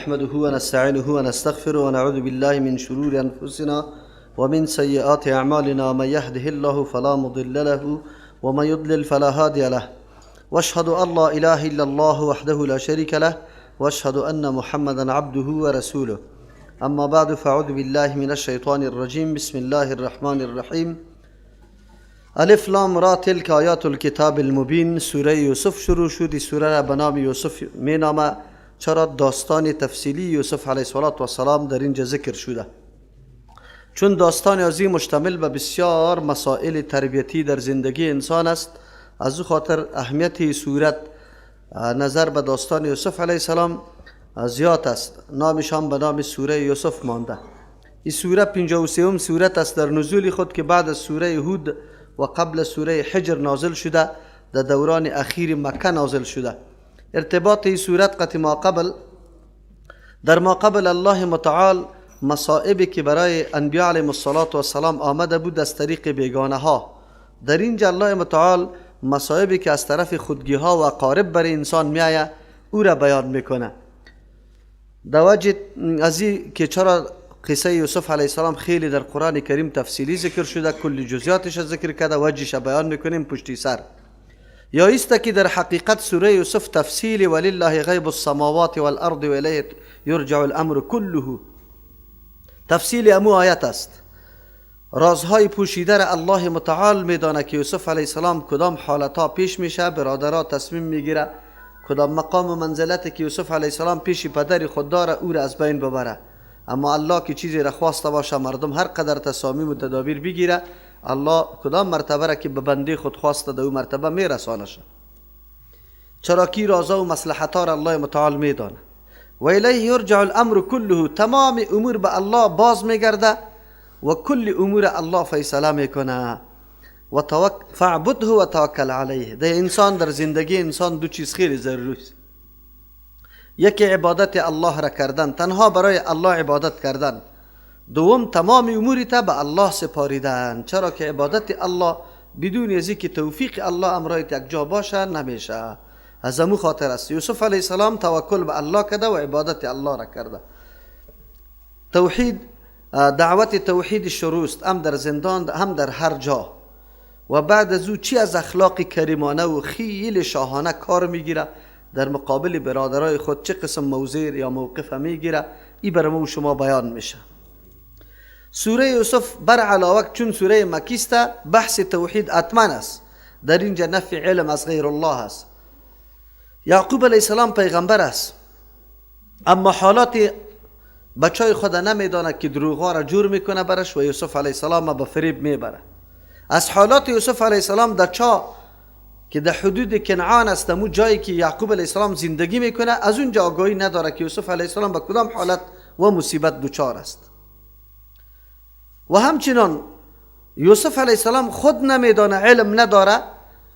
نحمده ونستعينه ونستغفره ونعوذ بالله من شرور أنفسنا ومن سيئات أعمالنا، من يهده الله فلا مضل له ومن يضلل فلا هادي له، واشهد أن لا إله إلا الله وحده لا شريك له، واشهد أن محمدا عبده ورسوله. أما بعد، فأعوذ بالله من الشيطان الرجيم. بسم الله الرحمن الرحيم. الف لام را تلك آیات الکتاب المبین. سوره یوسف شروع شد. سوره را به نام یوسف می نامه، چرا داستان تفصیلی یوسف علیه السلام در اینجا ذکر شده، چون داستان ازی مشتمل به بسیار مسائل تربیتی در زندگی انسان است. از او خاطر اهمیت صورت نظر به داستان یوسف علیه السلام زیاد است. نامش هم به نام سوره یوسف مانده. این سوره 53 سورت است در نزول خود که بعد از سوره هود و قبل سوره حجر نازل شده، در دوران اخیر مکه نازل شده. ارتباط این سورت قط ما قبل، در ما قبل الله متعال مصائبی که برای انبیاء علیهم الصلاة والسلام آمده بود از طریق بیگانه ها، در اینجا الله متعال مصائبی که از طرف خودگی ها و اقارب برای انسان میآید او را بیان میکنه. در وجه ازی که چرا قصه یوسف علیه السلام خیلی در قرآن کریم تفصیلی ذکر شده، کل جزئیاتش ذکر کرده، وجهش بیان میکنیم پشتی سر. یا ایست که در حقیقت سوره یوسف تفصیل ولله غیب السماوات والارض و الیه یرجع الامر كله، تفصیل امو آیت است. رازهای پوشیده را الله متعال میدانه که یوسف علیه السلام کدام حالتها پیش میشه، برادرها تصمیم میگیره کدام مقام و منزلت که یوسف علیه السلام پیش پدر خود داره او را از بین ببره. اما الله که چیزی را خواسته باشه، مردم هر قدر تصامیم و تدابیر بگیره، الله کدام مرتبه را که به بنده خود خواسته در او مرتبه میرسانشه، چرا کی رازا و مصلحت را الله متعال میدانه. و الیه یرجع الامر كله، تمام امور به الله باز میگرده و کل امور الله فیصله میکنه. و فاعبده و توکل علیه. در انسان، در زندگی انسان دو چیز خیلی ضروری است. یکی عبادت الله را کردن، تنها برای الله عبادت کردن. دوم تمام اموری تا به الله سپاریدن، چرا که عبادت الله بدون از که توفیق الله امرایت یک جا باشه نمیشه. از امو خاطر است یوسف علیه السلام توکل به الله کرده و عبادت الله را کرده. توحید، دعوت توحید شروع است، هم در زندان هم در هر جا. و بعد از او چی از اخلاق کریمانه و خیلی شاهانه کار میگیره در مقابل برادرای خود، چه قسم موضع یا موقف میگیره، ای بر ما و شما بیان میشه. سوره یوسف بر علاوه چون سوره مکی است، بحث توحید اتمن است. در اینجا نفی علم از غیر الله است. یعقوب علیه السلام پیغمبر است، اما حالات بچای خود نمیدانه که دروغ را جور میکنه برش و یوسف علیه السلام به فریب میبره. از حالات یوسف علیه السلام در چا که در حدود کنعان است، مو جایی که یعقوب علیه السلام زندگی میکنه، از اونجا آگاهی نداره که یوسف علیه السلام به کدام حالت و مصیبت دچار است. و همچنان یوسف علیه السلام خود نمیدانه، علم نداره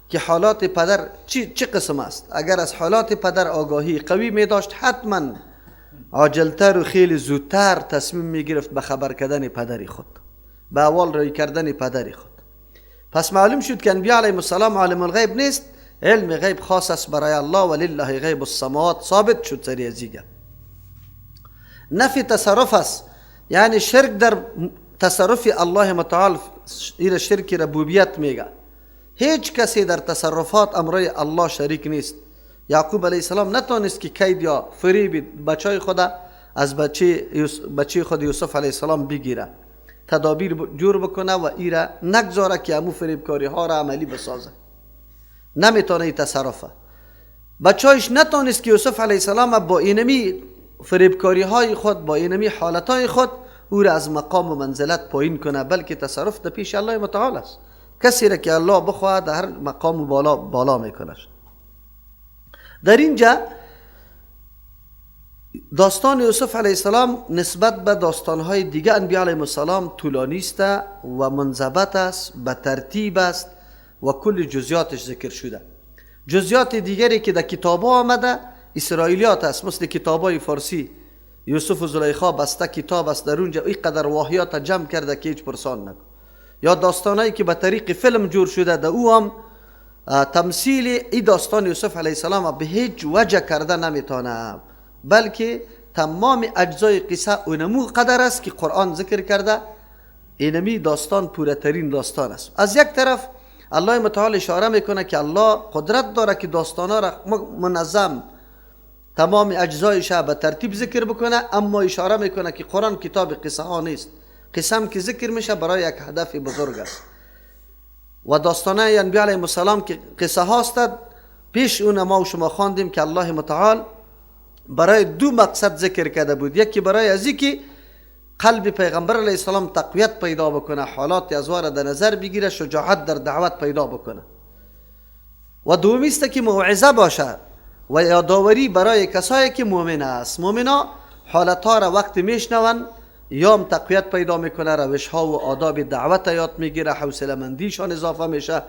که حالات پدر چی قسم است. اگر از حالات پدر آگاهی قوی می داشت، حتما عاجلتر و خیلی زودتر تصمیم می گرفت به خبر کردن پدر خود، به اول روی کردن پدر خود. پس معلوم شد که انبیاء علیهم السلام عالم الغیب نیست، علم غیب خاص است برای الله، ولله غیب السماوات ثابت شد سری ازیگه. نفی تصرف است، یعنی شرک در تصرف الله متعال، این شرک ربوبیت میگه. هیچ کسی در تصرفات امرای الله شریک نیست. یعقوب علیه السلام نتونست که کید یا فریب بچای خود از بچه خود یوسف علیه السلام بگیره، تدابیر جور بکنه و ایره نگذاره که امو فریبکاری ها را عملی بسازه. نمیتونه این تصرفه. بچایش نتونست که یوسف علیه السلام با اینمی فریبکاری های خود، با اینمی حالت های خود او را از مقام و منزلت پایین کنه، بلکه تصرف در پیش الله متعال است. کسی را که الله بخواهد در هر مقام و بالا بالا میکنه. در اینجا داستان یوسف علیه السلام نسبت به داستانهای دیگه انبیاء علیهم السلام طولانی است و منضبط است، به ترتیب است و کل جزئیاتش ذکر شده. جزئیات دیگری که در کتاب‌ها آمده اسرائیلیات است، مثل کتاب‌های فارسی یوسف و زلیخا بسته کتاب است، در اونجا اینقدر واهیات جمع کرده که هیچ پرسان نکن. یا داستانهایی که به طریق فیلم جور شده، در او هم تمثیل ای داستان یوسف علیه السلام به هیچ وجه کرده نمیتونه، بلکه تمام اجزای قصه اونمو قدر است که قرآن ذکر کرده. اینمی داستان پوره ترین داستان است. از یک طرف الله متعال اشاره میکنه که الله قدرت داره که داستانا را منظم تمام اجزایش به ترتیب ذکر بکنه، اما اشاره میکنه که قرآن کتاب قصه ها نیست. قسم که ذکر میشه برای یک هدف بزرگ است. و داستانه انبیاء علیهم السلام که قصه هاست، پیش اون ما و شما خواندیم که الله متعال برای دو مقصد ذکر کرده بود. یکی برای از که قلب پیغمبر علیه السلام تقویت پیدا بکنه، حالات ازوار در نظر بگیره، شجاعت در دعوت پیدا بکنه. و دومی است که موعظه باشه و یادآوری برای کسایی که مؤمن است. مؤمنا حالتها را وقتی میشنون یام تقویت پیدا میکنه، روش ها و آداب دعوت یاد میگیره، حوصله مندیشان اضافه میشه.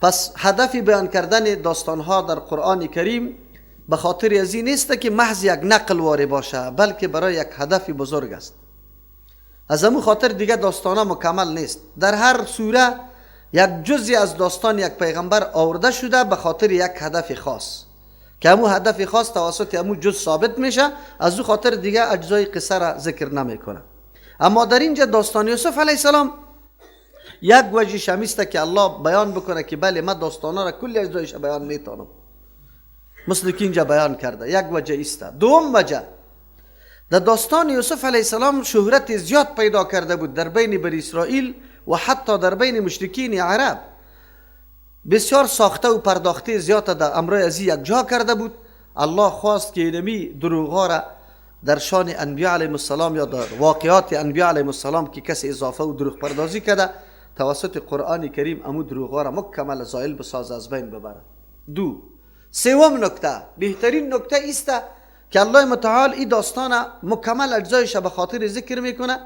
پس هدف بیان کردن داستان ها در قرآن کریم به خاطر از این نیست که محض یک نقل واری باشه، بلکه برای یک هدف بزرگ است. از همون خاطر دیگه داستان ها مکمل نیست. در هر سوره یک جزی از داستان یک پیغمبر آورده شده به خاطر یک هدف خاص که همون هدف خاص توسط همون جز ثابت میشه. از او خاطر دیگه اجزای قصه را ذکر نمیکنه. اما در اینجا داستان یوسف علیه السلام یک وجه شمیسته که الله بیان بکنه که بله من داستانا را کلی اجزایش بیان میتونم، مثل که اینجا بیان کرده. یک وجه ایسته. دوم وجه، در داستان یوسف علیه السلام شهرت زیاد پیدا کرده بود در بین بنی اسرائیل و حتی در بین مشرکین عرب. بسیار ساخته و پرداخته زیاد در امرای ازی یک جا کرده بود. الله خواست که اینمی دروغ را در شان انبیاء علیهم السلام یا در واقعات انبیاء علیهم السلام که کسی اضافه و دروغ پردازی کرده توسط قرآن کریم امو دروغ را مکمل زائل بساز، از بین ببره. دو سوم نکته، بهترین نکته ایست که الله متعال این داستان مکمل اجزایش به خاطر ذکر میکنه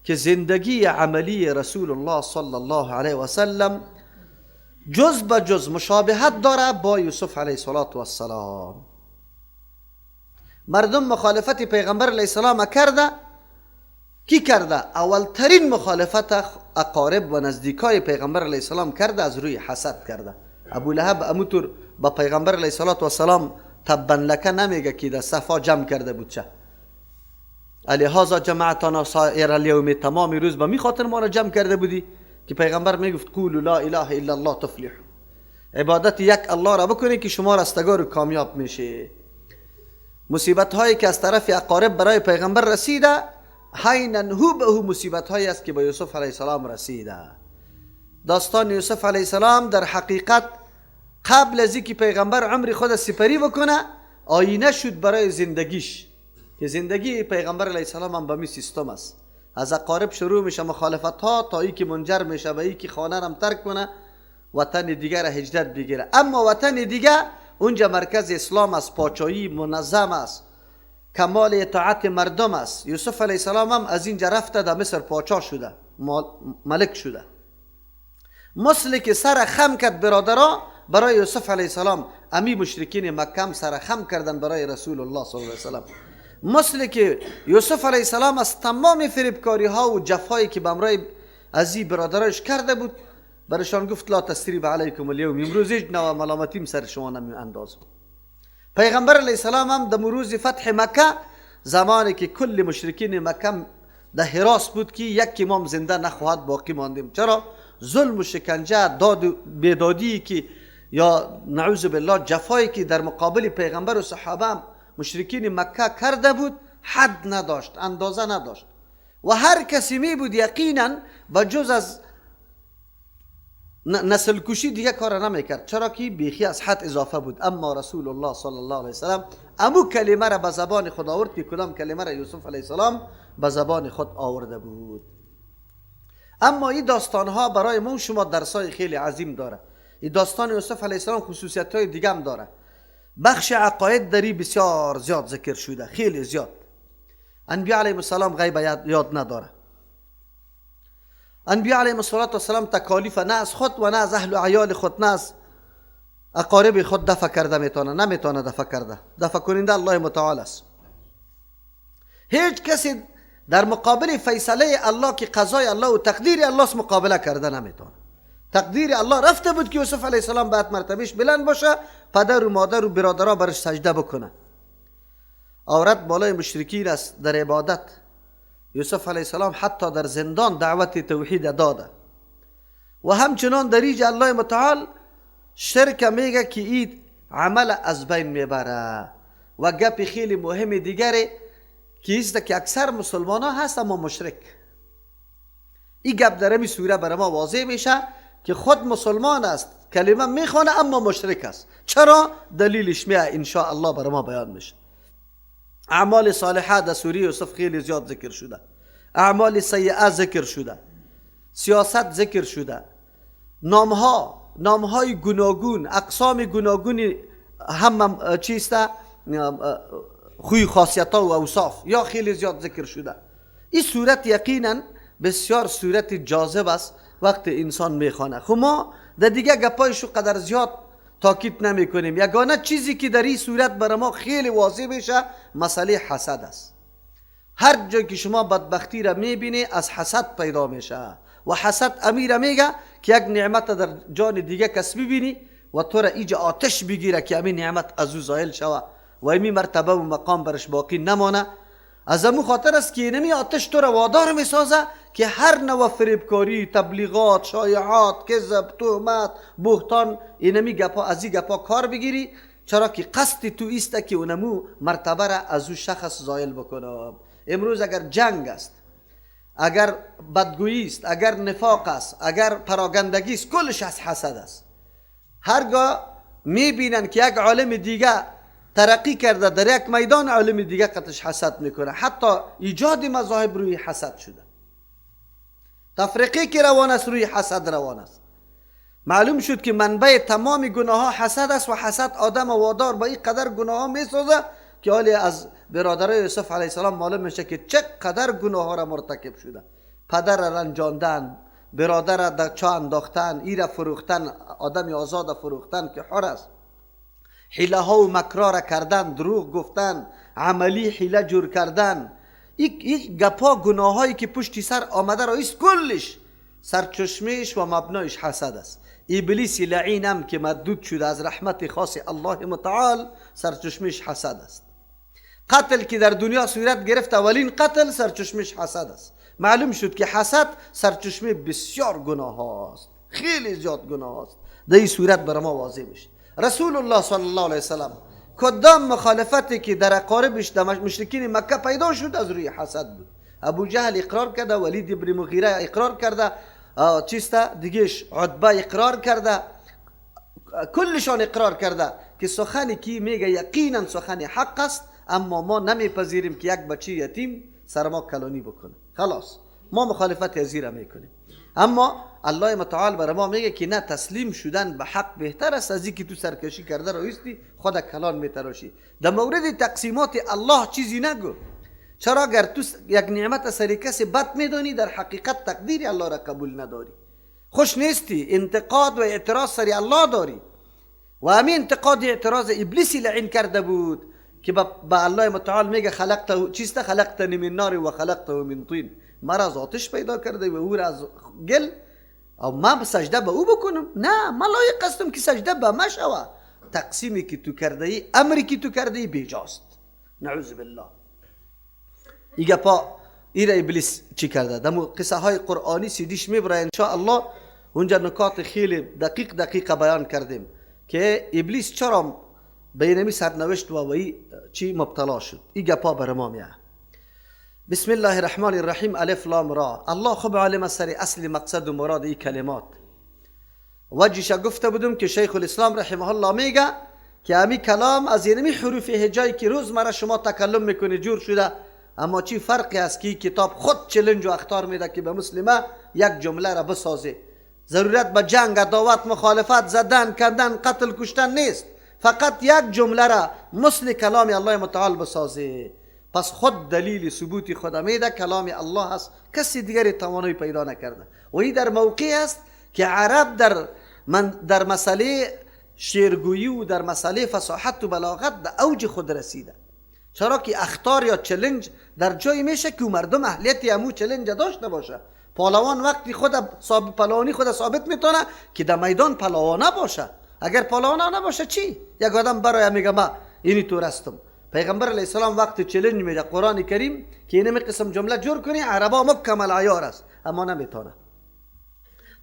که زندگی عملی رسول الله صلی الله علیه و سلم جز به جز مشابهت داره با یوسف علیه السلام. مردم مخالفت پیغمبر علیه السلام کرده. کی کرده؟ اولترین مخالفت اقارب و نزدیکای پیغمبر علیه السلام کرده، از روی حسد کرده. ابو لهب اموتور با پیغمبر علیه السلام تبا لک نمیگه که در صفا جمع کرده بود چه الهذا جمعتنا سائر الیوم، تمام روز به می خاطر ما را جمع کرده بودی که پیغمبر میگفت قولوا لا اله الا الله تفلحوا، عبادت یک الله را بکنی که شما رستگار و کامیاب میشه. مصیبت هایی که از طرف اقارب برای پیغمبر رسیده حینا هو به هو مصیبت هایی است که به یوسف علیه السلام رسیده. داستان یوسف علیه السلام در حقیقت قبل از اینکه پیغمبر عمر خود سپری بکنه آینه شد برای زندگیش، که زندگی پیغمبر علیه السلام هم به می سیستم است. از اقارب شروع میشه مخالفت ها تا ای که منجر میشه به ای که خانه رم ترک کنه وطن دیگر را هجرت بگیره. اما وطن دیگه اونجا مرکز اسلام است، پاچایی منظم است، کمال اطاعت مردم است. یوسف علیه السلام هم از اینجا رفته در مصر پاچا شده، ملک شده. مثل که سر خم کرد برادرها برای یوسف علیه السلام، امی مشرکین مکه هم سر خم کردن برای رسول الله صلی الله علیه و سلم. مثل که یوسف علیه السلام از تمام فریبکاری ها و جفایی که به امرای ازی برادرش کرده بود برشان گفت لا تسریب علیکم الیوم، امروز هیچ نوع ملامتیم سر شما نمی اندازم. پیغمبر علیه السلام هم در روز فتح مکه زمانی که کل مشرکین مکه در هراس بود که یک امام زنده نخواهد باقی ماندیم، چرا؟ ظلم و شکنجه، داد و بیدادی که یا نعوذ بالله جفایی که در مقابل پیغمبر و صحابه مشرکین مکه کرده بود حد نداشت، اندازه نداشت و هر کسی می بود یقینا و جز از نسل کشی دیگه کار نمیکرد، چرا که بیخی از حد اضافه بود. اما رسول الله صلی الله علیه وسلم امو کلمه را به زبان خود آورد که کدام کلمه را یوسف علیه السلام به زبان خود آورده بود. اما این داستان ها برای ما شما درسای خیلی عظیم داره. این داستان یوسف علیه السلام خصوصیت های دیگه هم داره. بخش عقاید دری بسیار زیاد ذکر شده، خیلی زیاد. انبیاء علیهم السلام غیب یاد نداره. انبیاء علیهم السلام تکالیف نه از خود و نه از اهل و عیال خود نه از اقارب خود دفع کرده میتونه، نمیتونه دفع کرده. دفع کننده الله متعال است. هیچ کسی در مقابل فیصله الله که قضای الله و تقدیر الله است مقابله کرده نمیتونه. تقدیر الله رفته بود که یوسف علیه السلام بعد مرتبهش بلند باشه، پدر و مادر و برادرها برش سجده بکنه. عورت بالای مشرکین است در عبادت. یوسف علیه السلام حتی در زندان دعوت توحید داده و همچنان در اینجا الله متعال شرک میگه که این عمل از بین میبره. و گپ خیلی مهم دیگری که است که اکثر مسلمان ها هست اما مشرک. این گپ در این سوره برای ما واضح میشه که خود مسلمان است، کلمه میخوانه اما مشرک است. چرا؟ دلیلش میه ان شاء الله برای ما بیان میشه. اعمال صالحه در سوره یوسف خیلی زیاد ذکر شده، اعمال سیئه ذکر شده، سیاست ذکر شده، نامهای گوناگون، اقسام گوناگون هم چیست، خوی خاصیت ها و اوصاف یا خیلی زیاد ذکر شده. این صورت یقینا بسیار صورت جاذب است وقتی انسان میخوانه. خب ما در دیگه گپایش قدر زیاد تاکید نمی کنیم. یگانه چیزی که در این صورت برای ما خیلی واضح میشه مسئله حسد است. هر جای که شما بدبختی را میبینی از حسد پیدا میشه و حسد امیر میگه که یک نعمت در جان دیگه کس ببینی و تو را ایجا آتش بگیره که امین نعمت از او زایل شوه و امی مرتبه و مقام برش باقی نمانه. از امو خاطر است که اینمی آتش تو را وادار میسازه که هر نوع فریبکاری، تبلیغات، شایعات، کذب، تهمت، بهتان، اینمی گپا از این گپا کار بگیری، چرا که قصد تو ایست که اونمو مرتبه را از او شخص زایل بکنم. امروز اگر جنگ است، اگر بدگویی است، اگر نفاق است، اگر پراگندگی است، کلش از حسد است. هرگاه میبینن که یک عالم دیگه ترقی کرده در یک میدان، عالم دیگه قطش حسد میکنه. حتی ایجاد مذاهب روی حسد شده، تفریقی که روان است روی حسد روان است. معلوم شد که منبع تمام گناه ها حسد است و حسد آدم وادار با این قدر گناه ها میسازه که حالی از برادرای یوسف علیه السلام معلوم میشه که چقدر گناه ها را مرتکب شده. پدر را رنجاندن، برادر را در چاه انداختن، ای را فروختن، آدم آزاد فروختن که حر است، حیله ها و مکرها را کردن، دروغ گفتن، عملی حیله جور کردن، این گپا گناه هایی که پشتی سر آمده را ایست کلش سرچشمهش و مبنایش حسد است. ابلیس لعین هم که مردود شده از رحمت خاص الله متعال، سرچشمهش حسد است. قتل که در دنیا صورت گرفت، اولین قتل سرچشمهش حسد است. معلوم شد که حسد سرچشمه بسیار گناه هاست، خیلی زیاد گناه هاست. در این صورت برای ما واضح میشه. رسول الله صلی الله علیه وسلم کدام مخالفتی که در اقاربش در مشرکین مکه پیدا شد از روی حسد بود. ابو جهل اقرار کرده، ولید ابن مغیره اقرار کرده، چیسته دیگهش عتبه اقرار کرده، کلشان اقرار کرده که سخنی که میگه یقینا سخن حق است، اما ما نمیپذیریم که یک بچه یتیم سر ما کلانی بکنه. خلاص ما مخالفت از را میکنیم. اما الله متعال برای ما میگه که نه، تسلیم شدن به حق بهتر است از اینکه تو سرکشی کرده رایستی خود کلان میتراشی. در مورد تقسیمات الله چیزی نگو، چرا اگر تو یک نعمت سر کسی بد میدانی در حقیقت تقدیر الله را قبول نداری، خوش نیستی، انتقاد و اعتراض سر الله داری. و همین انتقاد اعتراض ابلیسی لعین کرده بود که به الله متعال میگه خلقته چیست، خلقتنی من نار و خلقته من طین، مرا از آتش پیدا کرده و او را از گل، او ما سجده به او بکنم؟ نه، من لایق هستم که سجده به ما شوه. تقسیمی که تو کرده ای، امری که تو کرده ای بیجاست، نعوذ بالله. ای گپا ایره ابلیس چی کرده دمو قصه های قرآنی سیدیش میبره ان شاء الله. اونجا نکات خیلی دقیق دقیق بیان کردیم که ابلیس چرا به اینمی سرنوشت و ای چی مبتلا شد. ای گپا بر ما میه. بسم الله الرحمن الرحیم، الف لام را. الله خوب عالم سر اصل مقصد و مراد ای کلمات. وجهش گفته بودم که شیخ الاسلام رحمه الله میگه که امی کلام از اینمی حروف هجایی که روزمره شما تکلم میکنی جور شده، اما چی فرقی است که کتاب خود چلنج و اخطار میده که به مسلمه یک جمله را بسازه. ضرورت به جنگ، عداوت، مخالفت، زدن، کندن، قتل، کشتن نیست، فقط یک جمله را مثل کلام الله متعال بسازه. پس خود دلیل ثبوت خود میده کلام الله است، کسی دیگری توانایی پیدا نکرده. و این در موقع است که عرب در مسئله شعرگویی و در مسئله فصاحت و بلاغت در اوج خود رسیده. چرا که اخطار یا challenge در جایی میشه که مردم اهلیت امو challenge داشته باشه. پهلوان وقتی خود پهلوانی خود ثابت میتونه که در میدان پهلوانه باشه. اگر پهلوانه نباشه چی؟ یک آدم برای میگه ما اینی تو هستم، پیغمبر علیه السلام وقت challenge میده قرآن کریم که اینمی قسم جمله جور کنی، عربا مکمل عیار است، اما نمیتونه.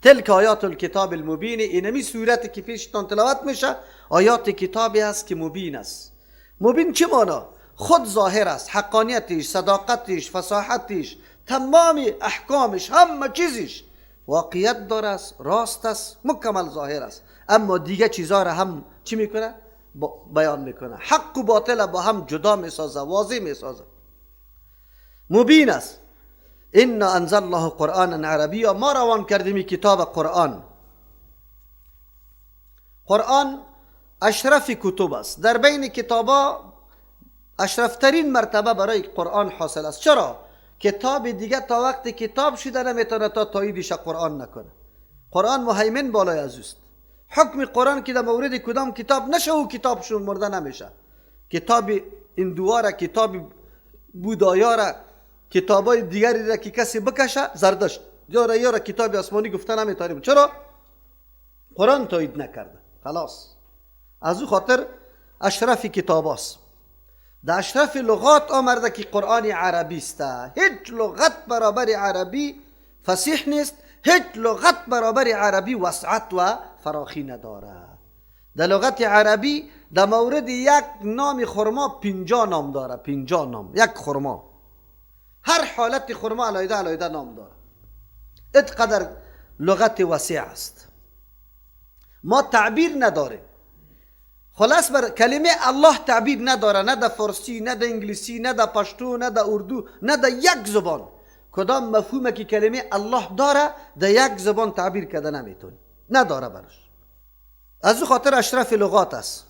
تلک آیات الکتاب المبین، اینمی صورتی که پیشتان تلاوت میشه آیات کتابی است که مبین است. مبین چه معنا؟ خود ظاهر است، حقانیتش، صداقتش، فصاحتش، تمام احکامش، همه چیزش واقعیت داره است، راست است، مکمل ظاهر است. اما دیگه چیزها را هم چی میکنه؟ بیان میکنه. حق و باطل با هم جدا میسازه، واضح میسازه، مبین است. انا انزلناه قرآنا عربیا، ما روان کردیم کتاب قرآن. قرآن اشرف کتب است، در بین کتابا اشرفترین مرتبه برای قرآن حاصل است. چرا؟ کتاب دیگه تا وقت کتاب شده نمیتونه تا تاییدش قرآن نکنه. قرآن مهیمن بالای از اوست. حکم قرآن که در مورد کدام کتاب نشه و کتاب شمرده نمیشه. کتاب اندوارا، کتاب بودایارا، کتابای دیگری را که کسی بکشه زردشت یارا کتاب آسمانی گفته نمیتونیم. چرا؟ قرآن تایید نکرده. خلاص، از او خاطر اشرف کتاب است. در اشرف لغات آمده که قرآن عربی است. هیچ لغت برابر عربی فصیح نیست، هیچ لغت برابر عربی وسعت و فراخی نداره. در لغت عربی در مورد یک نام خرما 50 نام داره، 50 نام یک خرما، هر حالت خرما علیده علیده نام داره. اتقدر لغت وسیع است. ما تعبیر نداریم. خلاص بر کلمه الله تعبیر نداره، نه در فارسی، نه در انگلیسی، نه در پشتو، نه در اردو، نه در یک زبان. کدام مفهومه که کلمه الله داره در یک زبان تعبیر کرده نمیتونه، نداره برش. از او خاطر اشرف لغات است.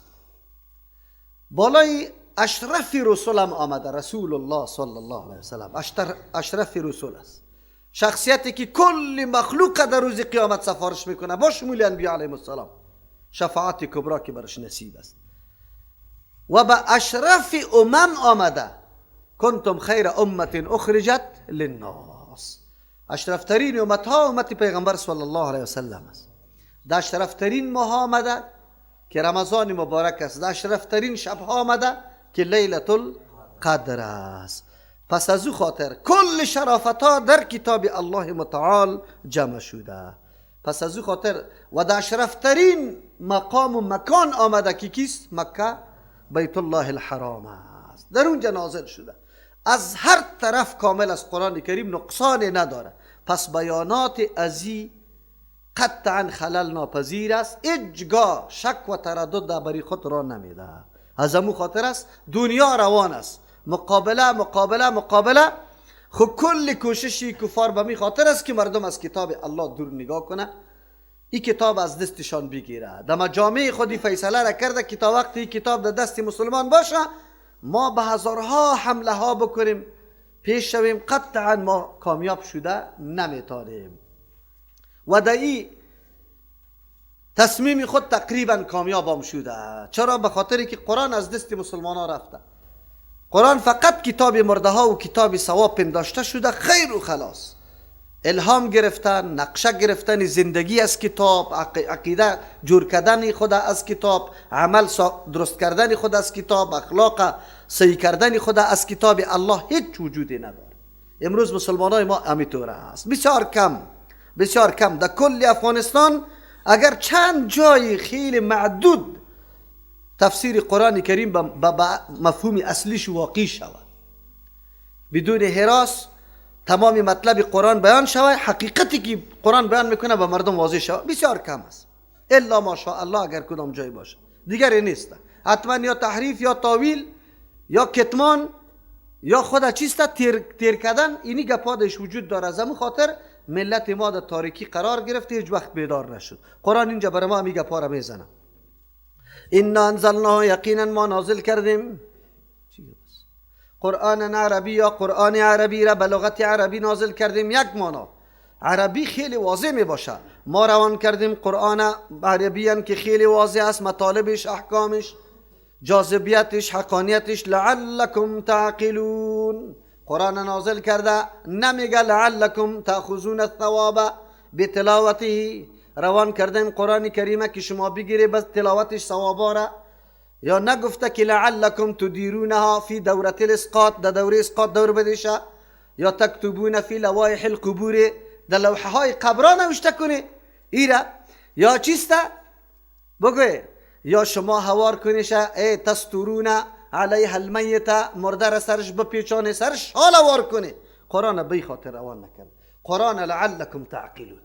بالای اشرف رسول هم آمده، رسول الله صلی الله علیه وسلم اشرف رسول است، شخصیتی که کل مخلوق در روز قیامت سفارش میکنه با شمول انبیا علیهم السلام، شفاعت کبرا که برش نصیب است. و به اشرف امم آمده، کنتم خیر امت اخرجت للناس. اشرفترین امت ها امت پیغمبر صلی الله علیه وسلم است. در اشرفترین ماه آمده که رمضان مبارک است، در اشرفترین شب ها آمده که لیلة القدر است. پس از او خاطر کل شرافت ها در کتاب الله متعال جمع شده. پس از او خاطر و در اشرفترین مقام و مکان آمده که کیست؟ مکه، بیت الله الحرام است. در اونجا نازل شده. از هر طرف کامل از قرآن کریم، نقصان نداره. پس بیانات ازی قطعا خلل ناپذیر است، هیچگاه شک و تردد درباره خود را نمیده. از امو خاطر است دنیا روان است، مقابله مقابله مقابله. خب کل کوششی کفار به می خاطر است که مردم از کتاب الله دور نگاه کنه، این کتاب از دستشان بگیره. در مجامع خودی فیصله را کرده که تا وقتی کتاب در دست مسلمان باشه ما به هزارها حمله ها بکنیم، پیش شویم، قطعا ما کامیاب شده نمیتونیم. و در این تصمیم خود تقریبا کامیاب هم شده. چرا؟ به خاطر که قرآن از دست مسلمان ها رفته. قرآن فقط کتاب مرده ها و کتاب ثواب پنداشته شده، خیر و خلاص. الهام گرفتن، نقشه گرفتن زندگی از کتاب، عقیده جور کردن خود از کتاب، عمل درست کردن خود از کتاب، اخلاق صحیح کردن خود از کتاب الله هیچ وجودی نداره. امروز مسلمان های ما همینطور است، بسیار کم، بسیار کم. در کل افغانستان اگر چند جای خیلی معدود تفسیر قرآن کریم به مفهوم اصلیش واقع شود، بدون هراس تمام مطلب قرآن بیان شود، حقیقتی که قرآن بیان میکنه به مردم واضح شود، بسیار کم است. الا ماشاء الله اگر کدام جای باشه، دیگری نیست. حتما یا تحریف یا تاویل یا کتمان یا خود چیست تیر کردن، اینی گپادش وجود داره. از همون خاطر ملت ما در تاریکی قرار گرفت، هیچ وقت بیدار نشد. قرآن اینجا برای ما همی گپا را میزنه. انا انزلناه، یقینا ما نازل کردیم قرآن عربی یا قرآن عربی را به لغت عربی نازل کردیم. یک معنا عربی خیلی واضح می باشه. ما روان کردیم قرآن عربی که خیلی واضح است، مطالبش، احکامش، جاذبیتش، حقانیتش. لعلکم تعقلون، قرآن نازل کرده نمیگه لعلکم تأخذون الثواب بتلاوته. روان کردیم قرآن کریمه که شما بگیری بس تلاوتش ثوابا را، یا نگفته که لعلکم تدیرونها فی دوره الاسقاط، در دوره اسقاط دور بدیشه، یا تکتبون فی لوایح القبور، در لوحه های قبرا نوشته کنه ایره، یا چیسته بگوی، یا شما هوار کنیشه ای تسترون علیها المیت، مرده را سرش بپیچانه، سرش حال هوار کنه. قرآن به خاطر روان نکرد، قرآن لعلکم تعقلون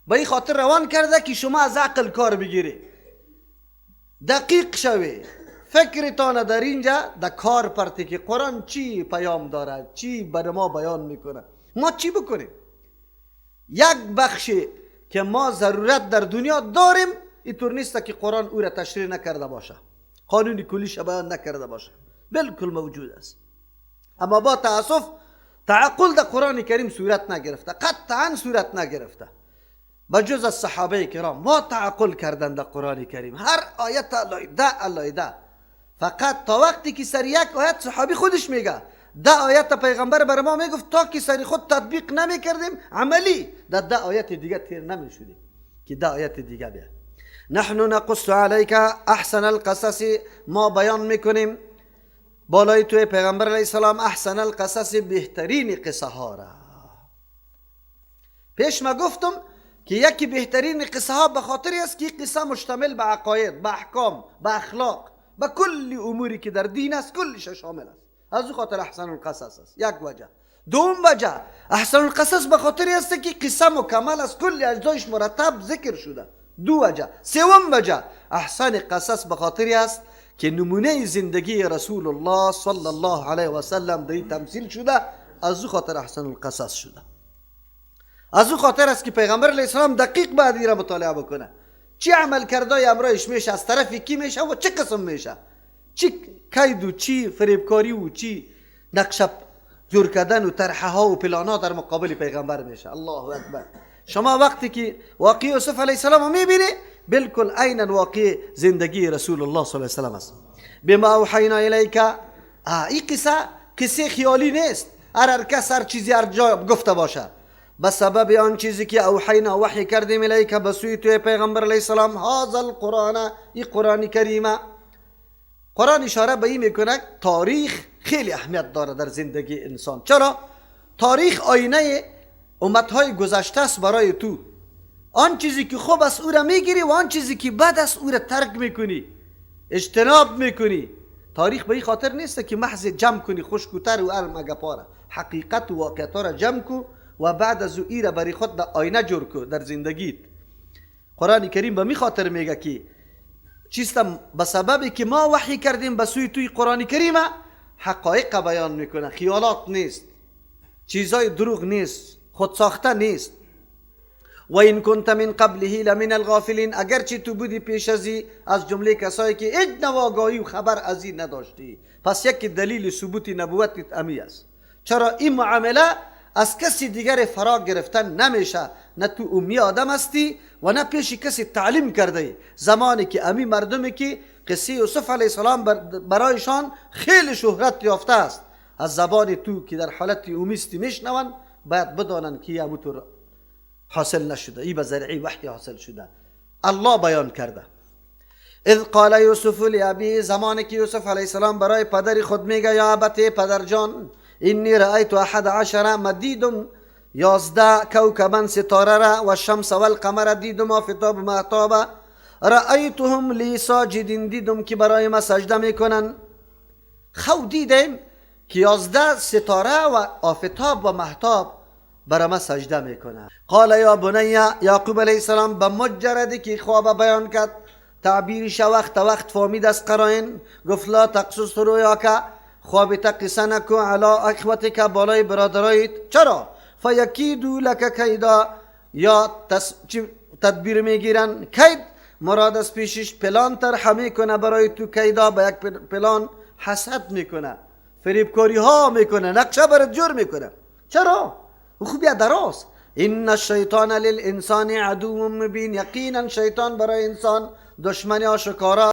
به خاطر روان کرده که شما از عقل کار بگیری، دقیق شوی، فکرتان در اینجا در کار پرتی که قرآن چی پیام داره، چی بر ما بیان میکنه، ما چی بکنیم. یک بخشی که ما ضرورت در دنیا داریم اینطور نیست که قرآن او را تشریح نکرده باشه، قانون کلیش بیان نکرده باشه، بالکل موجود است. اما با تاسف تعقل در قرآن کریم صورت نگرفته، قطعا صورت نگرفته. بجز از صحابه کرام ما تعقل کردن در قرآن کریم، هر آیت علایده علایده، فقط تا وقتی که سر یک آیت صحابی خودش میگه، 10 آیت پیغمبر بر ما میگفت، تا که سر خود تطبیق نمیکردیم عملی در 10 آیت دیگه تیر نمیشدیم که 10 آیت دیگه بیاد. نحن نقص علیک احسن القصص، ما بیان میکنیم بالای توی پیغمبر علیه السلام احسن القصص، بهترین قصه ها را. پیش ما گفتم که یکی بهترین قصه ها به خاطر است که قصه مشتمل به عقاید، به احکام، به اخلاق، به کل اموری که در دین است کلش شامل است. از او خاطر احسن القصص است. یک وجه. دوم وجه احسن القصص به خاطر است که قصه مکمل است، کل اجزایش مرتب ذکر شده. دو وجه. سوم وجه احسن قصص به خاطر است که نمونه زندگی رسول الله صلی الله علیه و سلم در تمثیل شده، از او خاطر احسن القصص شده. از او خاطر است که پیغمبر علیه السلام دقیق باید را مطالعه بکنه، چی عمل کردای امرایش میشه، از طرف کی میشه و چه قسم میشه، چی کید و چی فریبکاری و چی نقشه جور کردن و طرحه ها و پلان ها در مقابل پیغمبر میشه. الله اکبر. شما وقتی که واقع یوسف علیه السلام میبینی بالکل عینا واقع زندگی رسول الله صلی الله علیه و سلم است. بما اوحینا الیک، این قصه قصه خیالی نیست، هر کس هر چیزی هر جا گفته باشه. به سبب آن چیزی که اوحینا وحی کردیم الیک به سوی توی پیغمبر علیه السلام، هذا القرآن، این قرآن کریمه. قرآن اشاره به این میکنه تاریخ خیلی اهمیت داره در زندگی انسان. چرا؟ تاریخ آینه امتهای گذشته است برای تو. آن چیزی که خوب است او را میگیری و آن چیزی که بد است او را ترک میکنی، اجتناب میکنی. تاریخ به این خاطر نیست که محض جمع کنی خشکوتر و ارم اگپاره. حقیقت و واقعیت را جمع کو و بعد از او ای را برای خود در آینه جور کو در زندگیت. قرآن کریم به می خاطر میگه که چیستم به سببی که ما وحی کردیم به سوی توی قرآن کریم حقایق بیان میکنه، خیالات نیست، چیزای دروغ نیست، خود ساخته نیست. و این کنت من قبله لمن الغافلین، اگرچه تو بودی پیش از از جمله کسایی که هیچ نواگاهی و خبر از این نداشتی. پس یک دلیل ثبوت نبوت امی است. چرا این معامله از کسی دیگر فرا گرفتن نمیشه، نه تو امی آدم هستی و نه پیش کسی تعلیم کرده. زمانی که امی مردمی که قصه یوسف علیه السلام برایشان خیلی شهرت یافته است، از زبان تو که در حالت امیستی میشنون باید بدانند که همونطور حاصل نشده، ای به ذریعه وحی حاصل شده، الله بیان کرده. اذ قال یوسف لابیه، زمانی که یوسف علیه السلام برای پدر خود میگه یا ابت، پدر جان، اینی رأیت احد عشر، ما دیدم 11 کوکبا ستاره را، و شمس و القمر دیدم، آفتاب مهتاب، رأیتهم لی ساجدین، دیدم که برای ما سجده میکنن. خو دیدم که 11 ستاره و آفتاب و مهتاب برای ما سجده میکنن. قال یا بنی، یعقوب علیه السلام به مجردی که خواب بیان کرد، تعبیرش وقت وقت فهمید از قرائن، گفت لا تقصص رؤیاک، خوابت قصه نکو، علی اخوتک، بالای برادرایت. چرا؟ فیکیدو لک کیدا، یا تدبیر میگیرن. کید مراد از پیشش پلان طرح میکنه برای تو، کیدا به یک پلان حسد میکنه، فریبکاری ها میکنه، نقشه برات جور میکنه. چرا؟ خوب بیا دراز. ان الشیطان للانسان عدو مبین، یقینا شیطان برای انسان دشمن آشکارا.